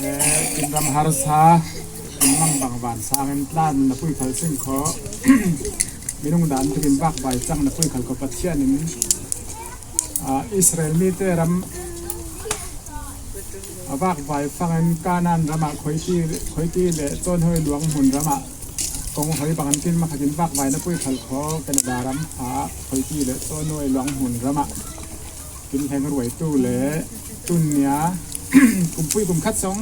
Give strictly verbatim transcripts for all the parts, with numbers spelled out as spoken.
Eh, kin ram harsa, kin mangbang vansang in tlan na pui khal sing kho. Minung dan tu kin vak vai chang na pui khal kho Pathian in, ah, Israel mite ram a vak vai fangin Kanan ramah khoiti, khoiti le Chawnhoi luang hmun ramah kong hoi bangin kin makhatin vak vai na pui khal kho Canada ram a khoiti le Chawnhoi luang hmun ramah kin leng ruai tu le tun nia kumpui kum khat song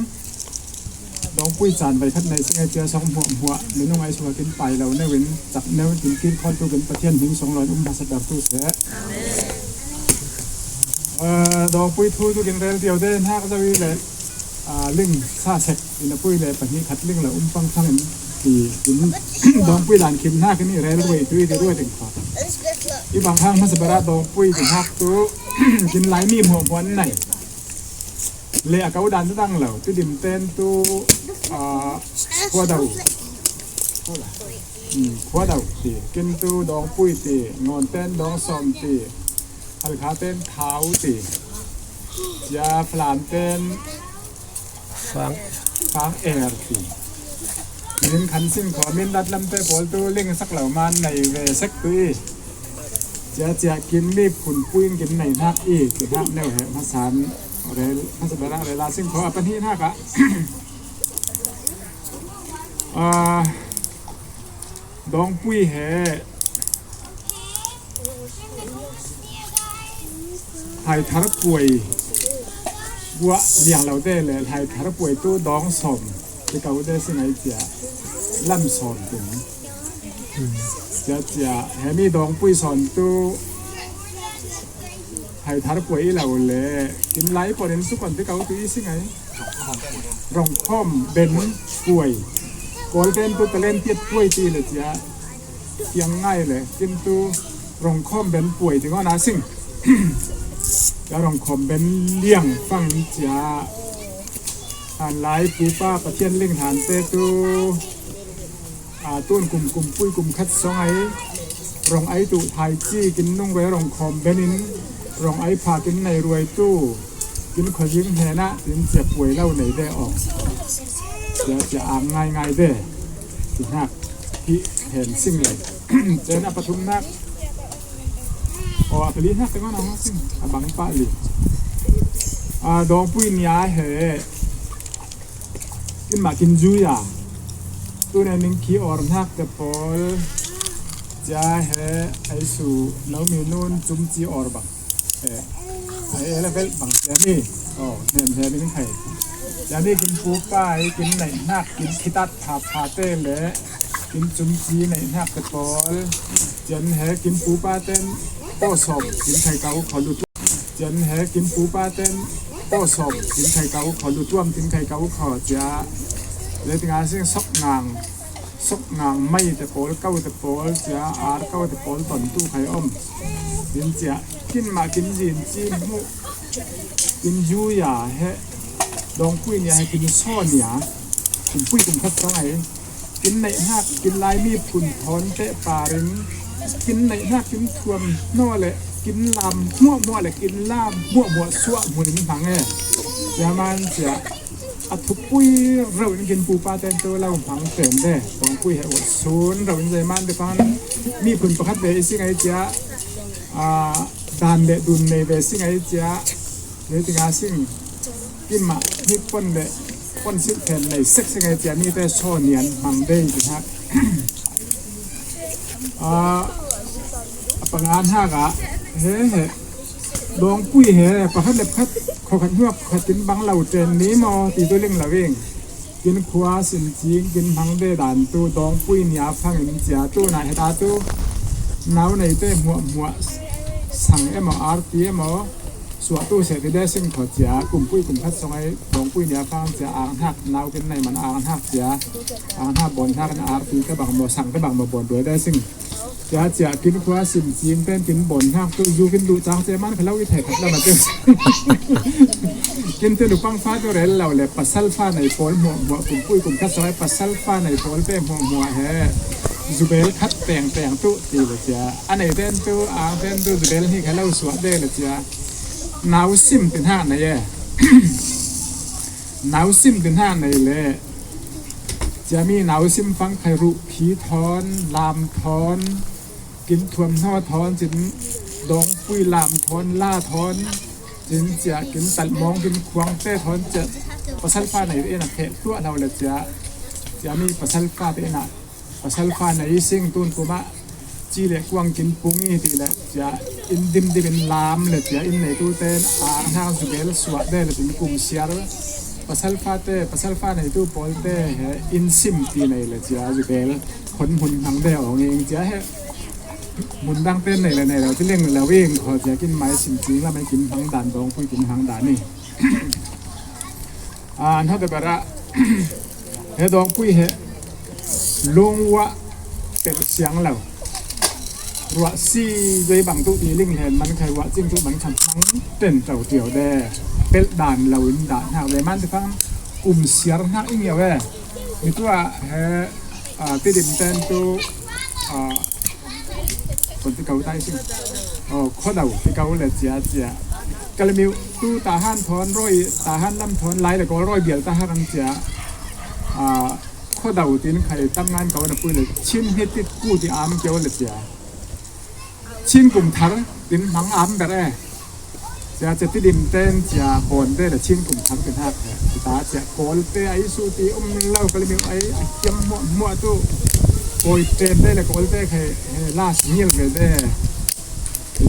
dawngpui caan vai khat nei sing ai tia song hmuah hmuah minung ai sua kin pai lo neuin tak neu kin kin khol tu kin Pathian hming song loin um hasa dar tu se. Ah, dawngpui thu tu kin rel tiau te hnak zo i le, ah, ling sa sek in a pui le pahnih khat ling lo um pang thangin ti kin dawngpui dan khin hnak in i rel ruai tu i ti ruai ding kha. I bang hang hmasa bara dawngpui ti hnak tu kin lai mi hmuah hmuah nei. Le a kau dan tu dang lo, ti dim ten tu, ah, khua dau. Hmm, khua dau ti, kin tu dawngpui ti, ngawn ten dawng sawm ti, halkha ten thau ti, cia Falam ten fang, fang er ti. Min khan sin kho, min dat lam te pawl tu ling sak lo man nei ve sek tu i. Cia cia kin mi phun puin kin nei hnak i, kin hnak neu he hmasan rel, hmasa berak rela sin kho, a pahnih hnak ah. Ah, dawngpui he Hlaithar puai buah liang lo te le hlaithar puai tu dawng sawm ti kau te si ngai cia lam sawm tin. Cia cia hemi dawngpui sawm tu hlaithar puai i lo le kin lai pawh in sukon ti kau tu i si ngai. Rongkhawm ben puai. Kawl ben tu talent tiat puai ti le cia. Tiang ngai le kin tu rongkhawm ben puai ti ngawn a sing. Cia rongkhawm ben liang fang cia. Han lai pupa Pathian ling han te tu. A tun kum kum pui kum khat song ai rong ai tu thai ci kin nung ve rongkhawm ben in rong ai pha kin nei ruai tu kin khawzing hnenah tin cia puai lo nei ve aw. Cia cia ang ngai ngai ve. Ti hnak hi hen sing le. Cia na pathum hnak. Aw, a pali hnak te ngon a hong sing. A bang pah li. A dawngpui nia he. Kin mah kin zui a. Tun a ning khi or hnak te pawl. Cia he ai su no mi nun cum ci or bang. Eh, ai ele vel bang cia mi. Oh, nem he mi ning khai. Cia mi kin pu pai, kin nei hnak, kin khitat pha pha te le. Kin cum ci nei hnak te pawl. Cian he kin pu pa ten. Paw sawm, kin khai kau kho lut. Cian he kin pu pa ten paw sawm kin khai kau kho, lutuam kin khai kau kho cia. Le tinga sing sok ngang, sok ngang mai te pawl kau te pawl cia, ar kau te pawl ton tu khai om. Kin cia, kin ma kin zin ci mu, kin yu ya he, dawngpui nia he kin saw nia, kin pui kin khat song ai. Kin neih hnak, kin lai mi phun thawn te parin, kin neih hnak, kin thuam hnaw le, kin lam hmuahhmuah le, kin lam hmuahhmuah suah hmun in hmang e. Cia man cia, a thupui rau in kin pupa ten tu lo hmang ten de, dawngpui he uat sun rau in zei man de pan, mi phun pakhat ve i sing ai cia, a, dan le dun nei ve sing ai cia, le tinga sing, kin mah hnik pon le, pon silh phen nei sek sek ai cia mi te saw nian hmang dei ti hak. Ah, a panga hnak ah, he he, dawngpui he, pakhat le pakhat, khua khat hnuak khat in bang lo ten ni maw, ti tu ling lo ing. Kin khua sin cing, kin hmang de dan tu, dawngpui nia fang in cia tu, na he ta tu, nau nei te hmuah hmuah, sang emaw, arti emaw, suah tu seh ti de sing kho cia, kumpui kum khat song ai, dawngpui nia fang cia, ang hnak, nau kin nei man ang hnak cia, ang hnak bawn hnak na arti ka bang maw, sang ka bang maw bawn duai de sing. Cia cia kin khua sim cing ten kin bawn hnak tu, zu kin duh cang cia man kha lo i thei khat lam a tu. Kin tu nupang fa tu rel lo le, pasal fa nei pawl hmuah hmuah, kumpui kum khat song ai, pasal fa nei pawl pe hmuah hmuah he. Zubel khat peng peng tu, ti le cia. A nei ten tu, ang ten tu, zubel hi kha lo suah de le cia. Nau sim tin hak na ye. Nausim din ha nei le. Cia mi nausim fang khai ruh phi thawn, lam thawn, kin thuam hnaw thawn, cin dawngpui lam thawn, la thawn, cin cia kin talmawng, kin khuang te thawn cia pasal fa nei te ina feh tuah hlau le cia, cia mi pasal fa te ina pasal fa nei sing tun kuma ci le kuang kin pung i ti le cia in dim dim in lam le cia in nei tu ten a hang zu bel suah de le cin kum siar pasal fa te, pasal fa nei tu pawl te he in sim ti nei le cia zu bel khon hmun hang de ong ing cia he. Mun dang ten nei le nei lo ti leng lo ing kho cia kin mai sim cing la mai kin hang dan dawngpui kin hang dan ni. A, hna te bara he dawngpui he lungwa pel siang lo. Ruah si zoi bang tu ti ling hen man khai ruah cing tu man khan hang ten tau tiau de. Pel dan lo in dan hau ve man te fang kum siar hnak ing yau ve. Mi tua he, a, ti dim ten tu, a, kon ti kau tai sing. Oh, khodau ti kau le cia cia. Kalamiu tu tahan thawn roi, tahan lam thawn lai le kol roi bial tahan cia. A, khodau tin khai tam ngan kau na pui le chin hit ti ku ti am keu le cia. Chin kum thar tin hmang am ber e. Cia cia ti dim ten cia bon de le chin kum thar tin hak he. Ta cia kol te ai su ti um lo kalamiu ai a kiam muah muah tu. Koi ten de le kol te khai he la singil ve de.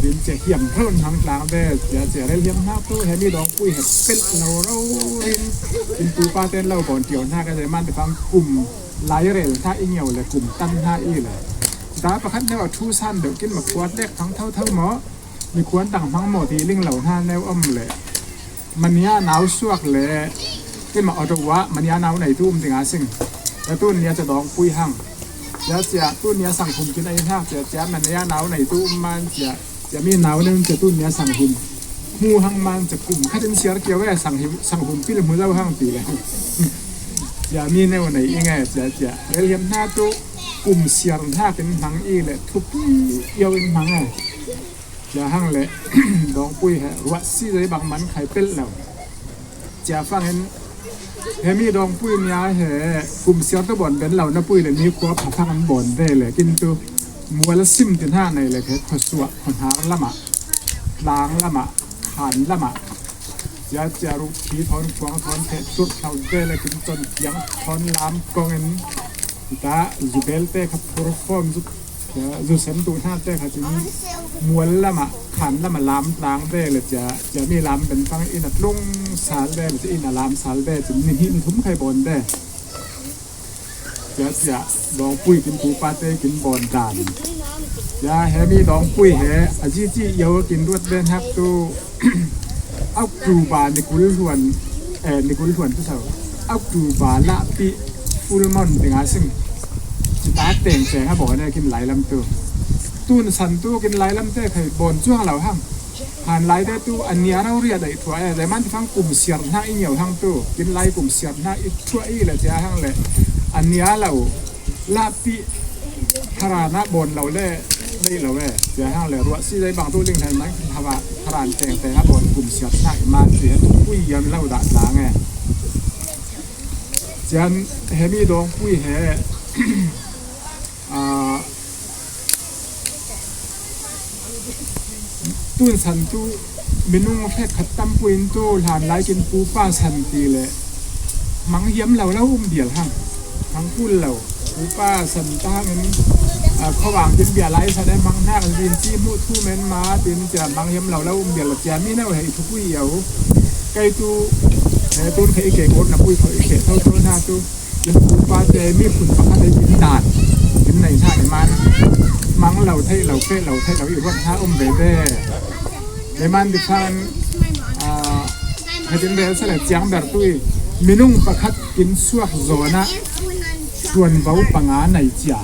Din cia hiam hron hang tlang de cia cia rel hiam hnak tu he mi dawngpui he pel lo ro rin. In tu pa ten lo bon tiau hnak he man te fang kum lai rel hna i ngiau le kum tan hna i le. Ta pakhat neu a thu san deuh kin ma kuat lek thang thau thau maw? Mi kuan tang hmang maw ti ling lo hna neu om le. Mania nau suak le kin ma auto wa mania nau nei tu um ding a sing. Ya tun nia ca dawng pui hang. Ya cia tun nia sang hum kin ai hnak cia cia mania nau nei tu um man cia cia mi nau nei cia tun nia sang hum. Hmu hang man cia kum khat in siar kiau e sang hum, sang hum pil hmu lo hang ti le. Cia mi neu nei i nge cia cia. Rel hiam hna tu kum siar hna kin hmang i le thupi iau in hmang e. Cia hang le dawngpui he ruah si zei bang man khai pelh lo. Cia fangin he mi dawngpui nia he kum siar tu bawn ben lo na pui le ni khua pha fangin bawn ve le kin tu mual sim tin ha nei le he khuasuah khuahnar lamah tlang lamah khan lamah cia cia ruh khi thawn khuang thawn pheh turh thlau ve le kin ton kiang thawn lam kongin ta zubel te kha phur fawm zu Cia zu sem tu hna te kha cun mual lamah khan lamah lam tlang ve le cia cia mi lam ben fang in a tlung sal ve le cia in a lam sal ve cun ni hnih ni thum khai bawn ve. Cia cia dawngpui kin pupa te kin bawn dan. Cia he mi dawngpui he a zici io kin ruat ve hnak tu. October ni kul hluan, eh, ni kul hluan tu sau. October lahpi full moon tinga sing. Cita teng teng a bawn e kin lai lam tu. Tun san tu kin lai lam te khai bawn cuang lo hang. Han lai te tu a nia rau ria daih thua e, dai man ti fang kum siar hna i ngiau hang tu. Kin lai kum siar hna i thua i le cia hang le a nia lo. Lahpi thara na bawn lo le nei lo e. Cia hang le ruah si zei bang tu ling hlan man thara thara teng teng a bawn kum siat hna i man ti he tu pui yan lo dah tlang e. Cian he mi dawng pui he a tun san tu minung hrekkhat tampuin tu hlan lai kin pupa san ti le mang hiam lo lo um bial hang. Mang kul lo. Pupa san ta hangin, a, khuavang kin bia lai san e mang hnak zin ci hmuh thu men ma tin cia mang hiam lo lo um bial cia mi neu he i thupui io. Kei tu, he tun khe i ke kor na pui kho i khe tho tho hna tu. Yin pupa te mi phun pakhat e kin dan. Kin nei hna i man. Mang lo thei lo, khe lo thei lo i ruat hna um ve ve. Leiman dikhan, a, hajin rel sele ciang ber tu i minung pakhat kin suak zawn ah tuanvo panga nei cia.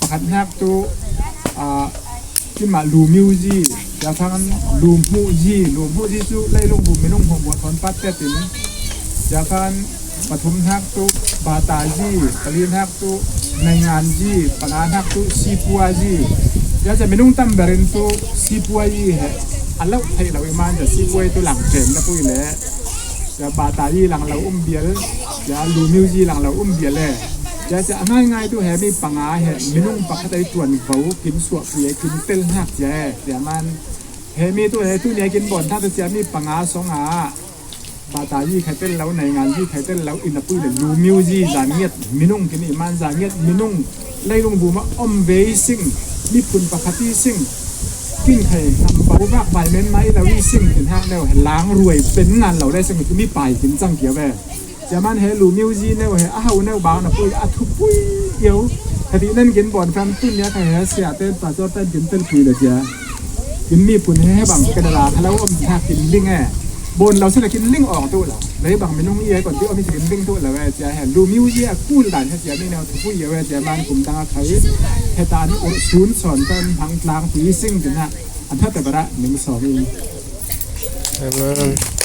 Pakhat hnak tu, a, kimah lu miu zi, ciafan lu hmuh zi, lu hmuh zi cu leilung bu minung hmuh buat thawn pat tetin, ciafan pathum hnak tu bata zi, pali hnak tu naingan zi, panga hnak tu sipua zi. Cia cia minung tam berin tu sipua zi he a lo theih lo i man cia sipua tu lang ṭen na pui le Cia bata yi lang lo um bial, cia lu miu yi lang lo um bial e. Cia cia a ngai ngai tu he mi panga he minung pakhat ai tuan vo kin suah pui ai kin tel hnak cia e. Cia man he mi tu he tu nia kin bon thak tu cia mi panga song a bata yi khai tel lo, naingan yi khai tel lo, inn a pui le lu miu yi zan ngiat minung kin i man zan ngiat minung leilung bu ma om ve i sing, miphun pakhat i sing, kin khai nam bau vak bai men mai lo i sing, kin hak neu he lang ruai pen ngan lo le sing tu mi pai kin chang kia ve. Cia man he lu miu yi neu he a hau neu bang na pui a thu pui yo. He ti nen kin bon fam tun nia khai he sia ten pa so ten kin tel pui le cia. Kin miphun he he bang Canada tha lo om thak kin ling e. Bon lo sila kin ling ong tu lo. Lei bang minung i e kon ti om i kin ling tu lo e cia he. Lu miu yi a kul dan he cia mi neu thu pui yo e cia man kum dang a khai. He ta an ur sun son tan hang tlang pui sing kin ha. An that ta bara ning so mi. Amen.